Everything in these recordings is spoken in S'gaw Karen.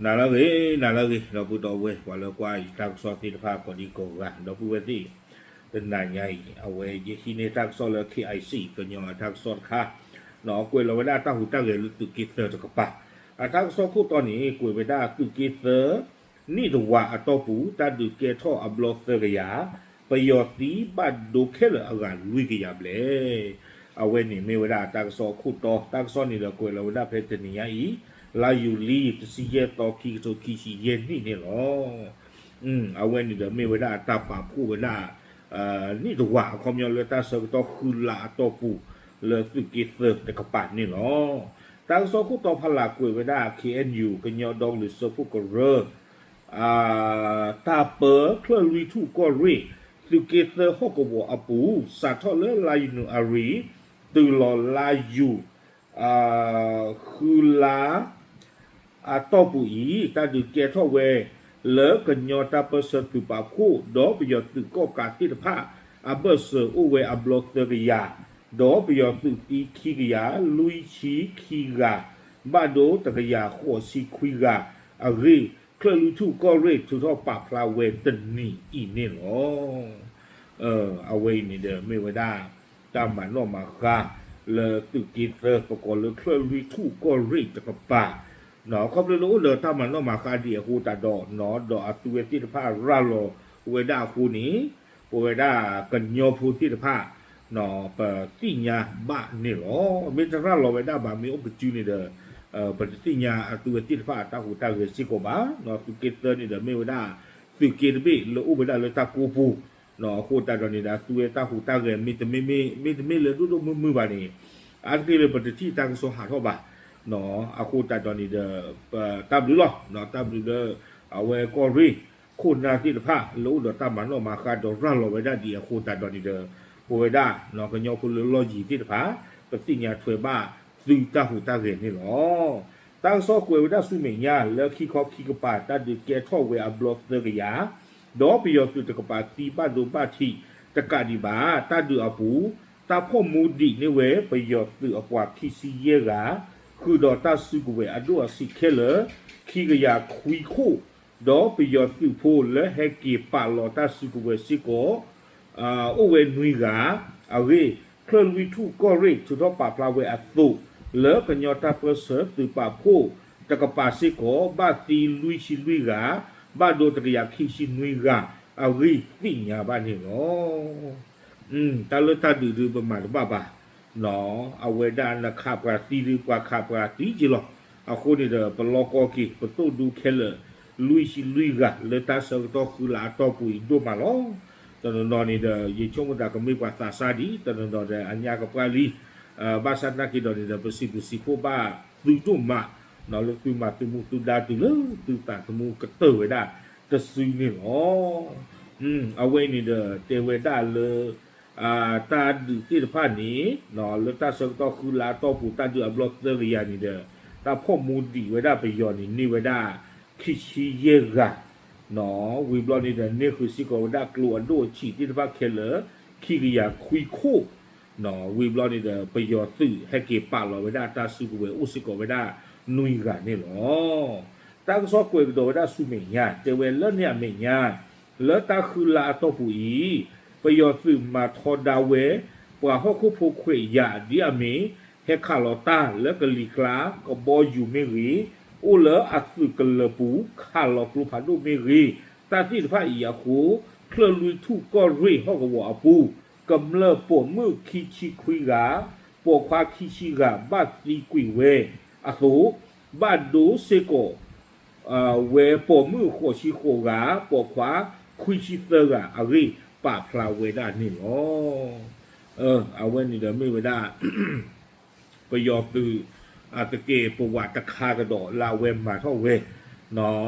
နၤလၢအဂ့ၤ, နၤလၢအဂ့ၤ, ဒီပုၢ်ဒီဝဲၢ် ပှၤလၢကွၢ်ယတၢ်ကစီၣ်သ့ၣ်တဖၣ်ကိးဒံကိးဂၤ, ဒီပုၢ်ဝဲၢ်သ့ၣ်, တနၤညါအံၤ အဝဲယဟံးန့ၢ်တၢ်ကစီၣ်လၢ KIC ကညီအတၢ်ကစီၣ်တခါ, ကွဲးလီၤဝဲဒၣ်တၢ်ဟူးတၢ်ဂဲၤလၢသုးက့သၢတကပၤ, အတၢ်ကစီၣ်ခိၣ်တီန့ၣ် ကွဲးဝဲဒၣ်သုးက့သၢ နံၣ်တဝာ်အတီၢ်ပူၤ တၢ်ဒုးကဲထီၣ်အဘျီသၢကယၤ, ပယီၤသံဘၣ်ဒိခဲလၢာ်အဂၤလွံၢ်ကယၤဘျဲၣ်. အဝဲန့ၣ်မ့ၢ်ဝဲဒၣ်တၢ်ကစီၣ်အခိၣ်တီ, တၢ်ကစီၣ်န့ၣ်ဒီးကွဲးလီၤဝဲဒၣ်ဖဲတနံၤညါအံၤ, လါယူၤလံ တဆံယဲၢ်သီ ခံကထိခံဆံယဲၢ်နံၣ်န့ၣ်လီၤ. အဝဲန့ၣ်ဒီးမ့ၢ်ဝဲဒၣ်တၢ်ပာ်ဖှိၣ်ဝဲဒၣ် နံၣ်တဝာ်အခီပညီလၢတၢ်ဆၢကတီၢ်ဃုလါအတီၢ်ပူၤ လၢသုးက့သၢတကပၤန့ၣ်လီၤ. တၢ်ကစီၣ်ခိၣ်တီဖီလာ်ကွဲးဝဲဒၣ် KNU ကညီဒီကလုာ်စၢဖှိၣ်ကရၢ တၢ်ပၢချၢၣ်လွံၢ်ထူၣ်ကီၢ်ရ့ၣ် သုးက့သၢဟီၣ်ကဝီၤအပူၤ စးထီၣ်လၢလါယနူၤအါရံၤ တုၤလီၤလါယူၤ ဃုလါ အတီၢ်ပူၤအံၤ တၢ်ဒုးကဲထီၣ်ဝဲ လၢကညီတၢ်ပၢၢ်ဆၢသုးပာ်ဖှိၣ် ဒီးပယီၤသုးကီၣ်ကးသ့ၣ်တဖၣ် အဘၢၣ်စၢၤအိၣ်ဝဲအဘျီသၢကယၤ, ဒီးပယီၤသုးသံခံကယၤ လွံၢ်ဆံခံဂၤ, ဘၣ်ဒိတကယၤဃိးဆံခွံဂၤအဂ့ၢ် ချၢၣ်လွံၢ်ထူၣ်ကီၢ်ရ့ၣ်ထုးထီၣ်ပာ်ဖျါဝဲတနံၤအံၤန့ၣ်လီၤ. အဝဲအံၤန့ၣ်ဒီးမ့ၢ်ဝဲဒၣ် တၢ်မၤနီၣ်မၤဃါ လၢသုးက့သၢ ပကိးလၢချၢၣ်လွံၢ်ထူၣ်ကီၢ်ရ့ၣ်တကပၤ, ခီဖျိလၢအိၣ်ဒီးတၢ်မၤနီၣ်မၤဃါဒံးအဃိသတးဒီး ဒီးအသုဝဲသ့ၣ်တဖၣ်ရၤလီၤဝဲဒၣ်အဃိန့ၣ် ပဝဲဒၣ်ကညီဖိသ့ၣ်တဖၣ် ပသ့ၣ်ညါဘၣ်န့ၣ်လီၤ. မ့ၢ်တရၤလီၤဝဲဒၣ်ဘၣ် မ့ၢ်အိၣ်ကစုန့ၣ်ဒီး ပတသ့ၣ်ညါအသုဝဲသ့ၣ်တဖၣ်အတၢ်ဟူးတၢ်ဂဲၤစ့ၢ်ကီးဘၣ်. သုးက့သၢန့ၣ်ဒီးမ့ၢ်ဝဲဒၣ် သုးက့တဘ့ၣ်လၢအိၣ်ဝဲဒၣ်လၢတၢ်ကိးပူၤ, အဃိသတးဒီးန့ၣ်ဒီး အသုဝဲတၢ်ဟူးတၢ်ဂဲၤ မ့တမ့ၢ်လၢဒိၣ်ဒိၣ်မုၢ်မုၢ်ဘၣ်န့ၣ် အါတက့ၢ်လၢပတထံၣ်တၢ်ကစီၣ်ဟးထီၣ်ဘၣ်. အဃိသတးဒီးန့ၣ်ဒီး ပတၢ်ဘျုးလီၤ. တၢ်ဘျုးလၢ အဝဲကီၢ်ရ့ၣ် ခိၣ်နၢ်သ့ၣ်တဖၣ် လၢအိၣ်ဒီးတၢ်မၤနီၣ်မၤဃါဒီးရၤလီၤဝဲဒၣ်ဒံးအဃိသတးဒီးန့ၣ်ဒီး ပဝဲဒၣ် ကညီဖိလၢလီၢ်ယံၤသ့ၣ်တဖၣ် ပသ့ၣ်ညါထွဲဘၣ်သုတၢ်ဟူးတၢ်ဂဲၤန့ၣ်လီၤ. တၢ်ကစီၣ်ကွဲးဝဲဒၣ်ဆူမဲာ်ညါ လၢခံခီခံကပၤ တၢ်ဒုးကဲထီၣ်ဝဲအဘျီသၢကယၤ, ဒီးပယီၤသုးတကပၤသံဘၣ်ဒိဘၣ်ထံးတကးဒံးဘၣ် တၢ်ဒုးအပူၤ တၢ်ဖီၣ်မူဒံးန့ၢ်ဝဲပယီၤသုးအပှၤခံဆံယဲၢ်ဂၤ, ဃုာ်ဒီးတၢ်စုကဝဲၤအဒိၣ်အဆံးခဲလၢာ် ခံကယၤခွံခိၣ်, ဒီးပယီၤသုးဖိလၢဟဲက့ၤပာ်လီၤတၢ်စုကဝဲၤစ့ၢ်ကီး အိၣ်ဝဲနွံဂၤအဂ့ၢ် ချၢၣ်လွံၢ်ထူၣ်ကီၢ်ရ့ၣ်ထုးထီၣ်ပာ်ဖျါဝဲအသိး လၢကညီတၢ်ပၢၢ်ဆၢသုးပာ်ဖှိၣ်တကပၤစ့ၢ်ကီး ဘၣ်သံလွံၢ်ဆံလွံၢ်ဂၤ, ဘၣ်ဒိတကယၤခံဆံနွံဂၤအဂ့ၢ်သ့ၣ်ညါဘၣ်န့ၣ်လီၤ. တၢ်လၢတၢ်ဒုးဒုးပမၤတဘၣ်ဘၣ် အဝဲဒၣ်နခးပှၤသံဒုး ပှၤခးပှၤသံက့လီၤ. အဃိန့ၣ်ဒီး ပလီၢ်ကီၢ်က့ၤပသိၣ်ဒူခဲလၢာ် လွံၢ်ဆံလွံၢ်ဂၤ လၢတၢ်ဆၢကတီၢ်ဃုလါအတီၢ်ပူၤအံၤဒိၣ်မးလီၤ. တနီၤနီၤန့ၣ်ဒီး ယဆိကမိၣ်သးကမ့ၢ်ပှၤသးစၢ်ဒံး တနီၤနီၤဒီးအညါကပှၢ်လံ ဘၣ်ဆၣ်သနာ်က့ဒီးန့ၣ်ဒီး ပစံးဘျုးစံးဖှိၣ်ဘၣ်သုဒိၣ်မး လၢသုမၤသုမူသုဒါတုၤလၢသုသးသမူကတၢၢ်ဝဲဒၣ်တစုန့ၣ်လီၤ. အဝဲအံၤန့ၣ်ဒီး တဲဝဲဒၣ်လၢ တၢ်ဒုးသ့ၣ်တဖၣ်န့ၣ် လၢတၢ်ဆၢကတီၢ်ဃုလါအတီၢ်ပူၤ တၢ်ဒုးအဘျီသၢကယၤန့ၣ်ဒီး တၢ်ဖီၣ်မူဒံးဝဲဒၣ်ပယီၤန့ၣ် န့ၢ်ဝဲဒၣ်ခံဆံယဲၢ်ဂၤ ဝံၤဘျီန့ၣ်ဒီး န့ၢ်ဃုာ်စ့ၢ်ကီးဝဲဒၣ်ကျိအဒိၣ်အဆံးသ့ၣ်တဖၣ်ခဲလၢာ် ခံကယၤခွံခိၣ်, ဝံၤဘျီန့ၣ်ဒီး ပယီၤသုးဟဲက့ၤပာ်လီၤဝဲဒၣ်တၢ်စုကဝဲၤအိၣ်စ့ၢ်ကီးဝဲဒၣ်နွံဂၤန့ၣ်လီၤ. တၢ်ကစီၣ်ကွဲးကဒီးဝဲဒၣ်ဆူမဲာ်ညါ တဲဝဲလၢန့ၣ်အမဲာ်ညါ လၢတၢ်ဃုလါအတီၢ်ပူၤအံၤ ပယီၤသုးမၤထီဒါဝဲ ပှၤဟီၣ်ခိၣ်ဖိခွဲးယာ်ဒ်အမ့ၢ် ဟဲခးလီၤတၢ်လၢကလံၤကျါ ကဘီယူၤမ့ၢ်ဂ့ၤ, အိၣ်လၢအသုးကလၢၤပူၤ ခးလီၤကျိဖးဒိၣ်မ့ၢ်ဂ့ၤ, တၢ်သ့ၣ်တဖၣ်အံၤအဃိ ချၢၣ်လွံၢ်ထူၣ်ကီၢ်ရ့ၣ်ဟီၣ်ကဝီၤအပူၤ ကမျၢၢ်ပိာ်မုၣ်ခံဆံခွံဂၤ, ပိာ်ခွါခံဆံဂၤ ဘၣ်သံကွံာ်ဝဲအသိး, ဘၣ်ဒိစ့ၢ်ကီး ဝဲပိာ်မုၣ်ဃိးဆံဃိးဂၤ, ပိာ်ခွါခွံဆံသၢဂၤအဂ့ၢ် ပာ်ဖျါဝဲဒၣ်န့ၣ်လီၤ. အဝဲန့ၣ်ဒီးမ့ၢ်ဝဲဒၣ် ပယီၤသုး အသကဲးပဝးတခါကဒီးလၢအဝဲမၤထီၣ်ဝဲ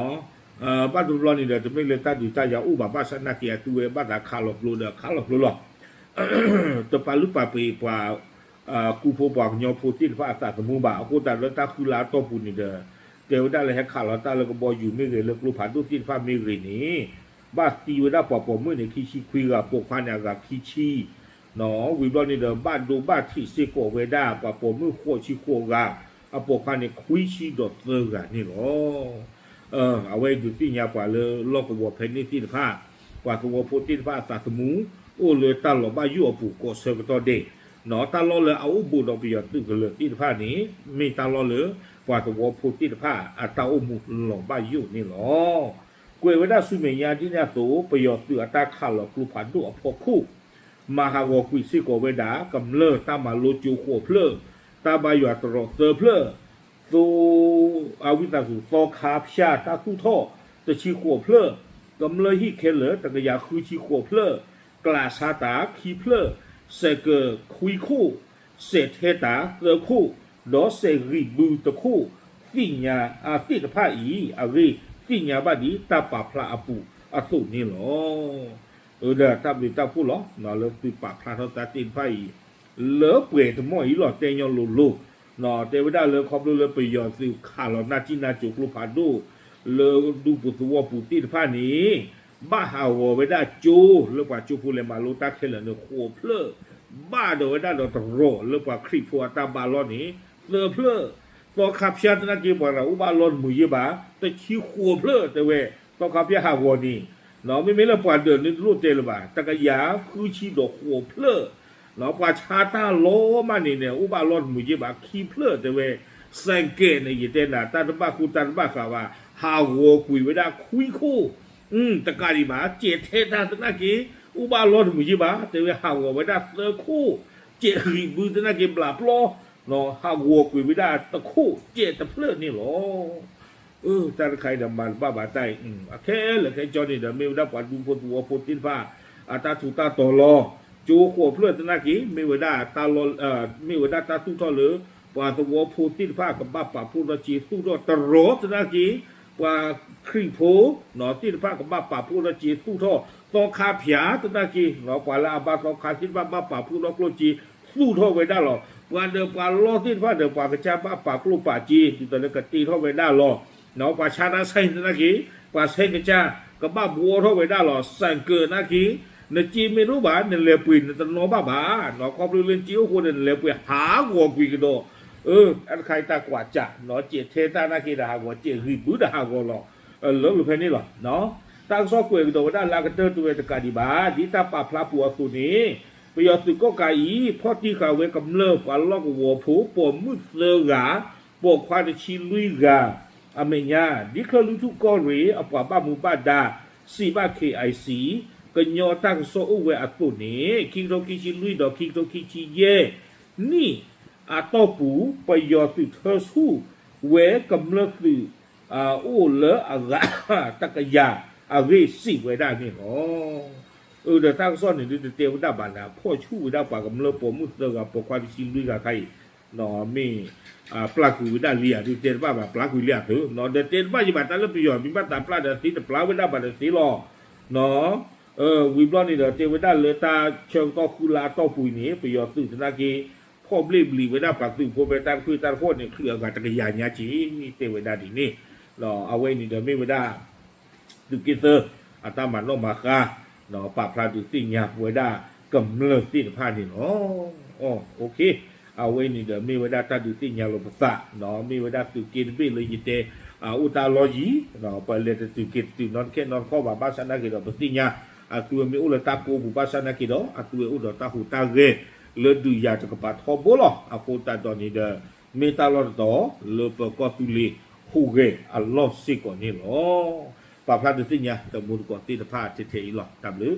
ဘၣ်တဘျီန့ၣ်ဒီး တမ့ၢ်လၢတၢ်ဒုးတၢ်ယၤအိၣ်ဘၣ် ဘၣ်ဆၣ်သနာ်က့ အသုဝဲဘၣ်သးခးလီၤကျိဒီးခးလီၤကျိလီၤ. တပာ်လုၢ်ပာ်ပှ့ၤပှၤ ကူဖိပှၤကညီဖိသ့ၣ်တဖၣ်အသးသမူဘၣ်. အဃိသတးလၢတၢ်ဃုလါအတီၢ်ပူၤန့ၣ်ဒီး တဲဝဲဒၣ်လၢဟဲခးလီၤတၢ်လၢကဘီယူၤမ့ၢ်ဂ့ၤ လၢကျိဖးဒိၣ်သ့ၣ်တဖၣ်မ့ၢ်ဂ့ၤန့ၣ် ဘၣ်သံဝဲဒၣ်ပှၤပိာ်မုၣ်န့ၣ် ခံဆံခွံဂၤ, ပိာ်ခွါန့ၣ်အဂၤခံဆံ ဝံၤဘျီန့ၣ်ဒီး ဘၣ်ဒိဘၣ်ထံးစ့ၢ်ကီးဝဲဒၣ် ပှၤပိာ်မုၣ်ဃိးဆံဃိးဂၤ, အပိာ်ခွါန့ၣ် ခွံဆံဒီးသၢဂၤန့ၣ်လီၤ. အဝဲဒုးသ့ၣ်ညါပှၤလၢလီၢ်ကဝီၤဖဲန့ၣ်သ့ၣ်တဖၣ်, ပှၤသဝီဖိသ့ၣ်တဖၣ်အသးသမူ အိၣ်လၢတၢ်လီၤဘၣ်ယိၣ်အပူၤကိးဆၢကတီၢ်ဒဲး, တၢ်လီၢ်လၢအအိၣ်ဘူးဒီးပယီၤသုးကလၢၤသ့ၣ်တဖၣ်န့ၣ် မ့ၢ်တၢ်လီၢ်လၢ ပှၤသဝီဖိသ့ၣ်တဖၣ်အတၢ်အိၣ်မူလီၤဘၣ်ယိၣ်န့ၣ်လီၤ. ကွဲးဝဲဒၣ်ဆူမဲာ်ညါဒ်န့ၣ်အသိး ပယီၤသုးအတၢ်ခးလီၤကျိဖးဒိၣ်အဖီခိၣ် မၤဟးဂီၤကွံာ်စ့ၢ်ကီးဝဲဒၣ် ကမျၢၢ်တၢ်မၤလိကၠိဃိးဖျၢၣ်, တၢ်ဘါယွၤတရီးသၢဖျၢၣ်, သိ အဝံသးစူၤ သီခါဖၠၣ်တၢ်သူၣ်ထီၣ်တဆံဃိးဖျၢၣ်, ကမျၢၢ်ဟံၣ်ခဲလၢာ်တကယၤဃုဆံဃိးဖျၢၣ်, ကျးဆါတၢ်ခံဖျၢၣ်, စဲးကၢးခွံခိၣ်, စဲးထဲတၢ်သၢခိၣ်, ဒီးစဲးဂံၢ်ဘုတခိၣ်, သ့ၣ်ညါ အသ့ၣ်တဖၣ်အံၤ အဂ့ၢ်သ့ၣ်ညါဘၣ်ဒ်တၢ်ပာ်ဖျါအပူၤအသိးန့ၣ်လီၤ. ဒီးတၢ်ဘျုးတၢ်ဖှိၣ်လီၤ လၢသုပာ်ဖျါထီၣ်တၢ်သ့ၣ်တဖၣ်အံၤ လၢပှဲၤတမီၢ်အံၤလီၤ တဲညီလိၤလိၤ, တဲဝဲဒၣ်လၢခီဖျိလၢပယီၤသုးခးလီၤနၢ်ကံၣ်နၢ်ကၠိကျိဖးဒိၣ် လၢဒူပူၤသဝီပူၤသ့ၣ်တဖၣ်န့ၣ် ဘၣ်ဟးဂီၤဝဲဒၣ်ကၠိလၢပှၤကၠိဖိလဲၤမၤလိတၢ်ခဲလၢာ်န့ၣ် ဃိးဖျၢၣ်, ဘၣ်ဒီးဝဲဒၣ်ဒီးတရီးလၢပှၤခရံာ်ဖိအတၢ်ဘါလီၢ်န့ၣ် သၢဖျၢၣ်, သီခါဖၠၣ်သနာ်က့ ပှၤတဂၤအိၣ်ဘၣ်လီၢ်တမုာ်ယ့ၢ်ဘၣ် တဆံဃိးဖျၢၣ်တဲဝဲ, သီခါဖၠၣ်ဟးဂီၤန့ၣ် မ့မ့ၢ်လၢပှၤဒၢးန့ၣ်တလိၣ်တဲလၢၤဘၣ် တကယၤဃုဆံဒီးဃိးဖျၢၣ် ပှၤဆါတၢ်လီၤမးန့ၣ်န့ၣ် အိၣ်ဘၣ်လီၢ်တမုာ်ယ့ၢ်ဘၣ်ခံဖျၢၣ်တဲဝဲ, စဲးကဲးန့ၣ် ယတဲနၤ တၢ်တဘၣ်ဃူတၢ်တဘၣ်ဃးဘၣ် ဟးဂီၤကွံာ်ဝဲဒၣ်ခွံခိၣ်, တကးဒံးဘၣ် စဲးထဲတၢ်သနာ်က့ အိၣ်ဘၣ်လီၢ်တမုာ်ယ့ၢ်ဘၣ် တဲဝဲ ဟးဂီၤဝဲဒၣ်သၢခိၣ်, စဲးဂံၢ်ဘုသနာ်က့ ဘျးပျီ ဟးဂီၤကွံာ်ဝဲဒၣ်တခိၣ် စဲးတဖျၢၣ်န့ၣ်လီၤ. တၢ်တခါအံၤဒီးမၤတဘၣ်ဘၣ်တၢ်အံၤ အခဲလၢာ်ခဲဆ့န့ၣ်ဒီး မ့ၢ်ဝဲဒၣ်ပှၤဒူဖိသဝီဖိသ့ၣ်တဖၣ် အတၢ်ထူးတၢ်တီၤလီၤ. ကၠိဃိးဖျၢၣ်သနာ်က့ မ့ၢ်ဝဲဒၣ်တၢ်လီၢ် မ့ၢ်ဝဲဒၣ်တၢ်သူၣ်ထီၣ်လၢ ပှၤသဝီဖိသ့ၣ်တဖၣ်ကဘၣ်ပာ်ဖှိၣ်ထီၣ်စ့သူၣ်ထီၣ်တရီးသနာ်က့ ပှၤခရံာ်ဖိသ့ၣ်တဖၣ်ကဘၣ်ပာ်ဖှိၣ်ထီၣ်စ့သူၣ်ထီၣ် သီခါဖၠၣ်သနာ်က့ ပှၤလၢအဘါသီခါသ့ၣ်တဖၣ်ဘၣ်ပာ်ဖှိၣ်ထီၣ်ကျိၣ်စ့သူၣ်ထီၣ်ဝဲဒၣ်လီၤ. ပှၤဒၢးပှၤလီၢ်သ့ၣ်တဖၣ်ဒီး ပှၤကစၢ်ဘၣ်ပာ်ကျိၣ်ပာ်စ့ ဒ်သိးလၢကတ့ထီၣ်ဝဲဒၣ်လီၤ. ပှၤဆါတၢ်ဆဲသနာ်က့ ပှၤဆဲကစၢ် ကဘၣ်ဘှီထီၣ်ဝဲဒၣ်လီၤ. စဲးကၢးသနာ်က့ နစ့မ့ၢ်တအိၣ်ဘၣ် နလဲၤပှ့ၤနတနီၣ်ဘၣ်ဘၣ်. ခီဖျိလၢနစ့အိၣ်ဃိဒီး နလဲၤပှ့ၤဟးဂီၤကွံာ်ကဒီး အတခါအံၤတၢ်ကွၢ်စး စဲးထဲတၢ်သနာ်က့ဒီးဟးဂီၤ စဲးဂံၢ်ဘုဒီးဟးဂီၤလီၤ. လၢလီၤဖဲန့ၣ်လီၤ. တၢ်ကစီၣ်ကွဲးကဒီးဝဲဒၣ်လၢအကတၢၢ်တဝဲတကးဒံးဘၣ် ဒ်တၢ်ပာ်ဖျါပူၤအသိးန့ၣ် ပယီၤသုးကီၣ်ကးအံၤ ဖီၣ်တံၢ်ဃာ်ဝဲကမျၢၢ်ပှၤလီၢ်ကဝီၤဖိ ပိာ်မုၣ်သၢဂၤ ပိာ်ခွါတဆံလွံၢ်ဂၤ အမဲာ်ညါ ဒ်ချၢၣ်လွံၢ်ထူၣ်ကီၢ်ရ့ၣ် အပှၤဘၣ်မူဘၣ်ဒါ စံးဘၣ် ခ့ၣ်အံၣ်စံၣ် ကညီတၢ်ကစီၣ်အိၣ်ဝဲအသိးန့ၣ် ခံကထိခံဆံလွံၢ်ဒီးခံကထိခံဆံယဲၢ်နံၣ် အတီၢ်ပူၤ ပယီၤသုးထၢဆူၣ်ဝဲကမျၢၢ်သုး အိၣ်လၢအဂၤတကယၤအဂ့ၢ်စံးဝဲဒၣ်န့ၣ်လီၤ. အၢ ဒီးတၢ်ကစီၣ်န့ၣ်ဒုးတတဲဝဲဒၣ်ဘၣ်နၤ ဖီၣ်ဆူၣ်ဝဲဒၣ်ပှၤကမျၢၢ်ပိာ်မုၣ်သၢဂၤ ပိာ်ခွါတဆံလွံၢ်ဂၤခါအံၤ မ့ၢ် ပျၢ်ကွံာ်ဝဲဒၣ်လံဧါ ဒုးတဲတဘၣ်ဘၣ် ပျၢ်ကွံာ်လံဧါသု ဒီးတဲတဘၣ်ယံၤဘၣ် တၢ်လၢပယီၤမ့ၢ်ဘၣ်သးပျၢ်ဒီးသ့တပျၢ်ဝဲဒၣ်ဘၣ်ဒီးသ့လီၤ. ဝံၤဘျီန့ၣ်ဒီးတဲဝဲဒၣ်လၢတၢ်ဆၢကတီၢ်ဃုလါအတီၢ်ပူၤအံၤန့ၣ် ပယီၤသုးသနာ်က့ ဖီၣ်ဘျ့ၣ်ဘျံၤဝဲဒၣ်ပှၤသုးဖိဖဲတၢ်တဖုတၢ်တဖီၣ်န့ၣ် ချုးအဂၤတကယၤညါက့ၤ တဲဝဲဒၣ်ဒ်န့ၣ်. အဝဲအံၤန့ၣ်ဒီးမ့ၢ်ဝဲဒၣ် သုးက့သၢ အတၢ်မၤနီၣ်မၤဃါ ပာ်ဖျါဒုးသ့ၣ်ညါဝဲဒၣ်ကမျၢၢ်သ့ၣ်တဖၣ်န့ၣ်လီၤ. အဝဲအံၤန့ၣ်ဒီးမ့ၢ်ဝဲဒၣ်တၢ်ဒုးသ့ၣ်ညါလိာ်ပသး မ့ၢ်ဝဲဒၣ်သုးက့တဘ့ၣ်လၢယတဲ အိၣ်တၢ်လီၢ်ယံၤ ပလဲၤတတုၤက့ၤတတုၤနီတခဲနီတခီဘၣ် ဘၣ်ဆၣ်သနာ်က့ဒီးပသ့ၣ်ညါ အသုဝဲမ့ၢ်အိၣ်လၢတၢ်ကိးပူၤ ဘၣ်ဆၣ်သနာ်က့ဒီး အသုဝဲအိၣ်ဒီးတၢ်ဟူးတၢ်ဂဲၤလၢဒုးယၤတကပၤထီဘိလီၤ. အဃိသတးဒီးန့ၣ်ဒီး မ့ၢ်တၢ်လီၢ်တတီၤလၢပၢၤကီၢ်သူလ့ၤဟူးဂဲၤအလီၢ်စ့ၢ်ကီးန့ၣ်လီၤ. ပာ်ဖျါဒုးသ့ၣ်ညါတမူတကိးသ့ၣ်တဖၣ်ထဲထဲအံၤလီၤ. တၢ်ဘျုး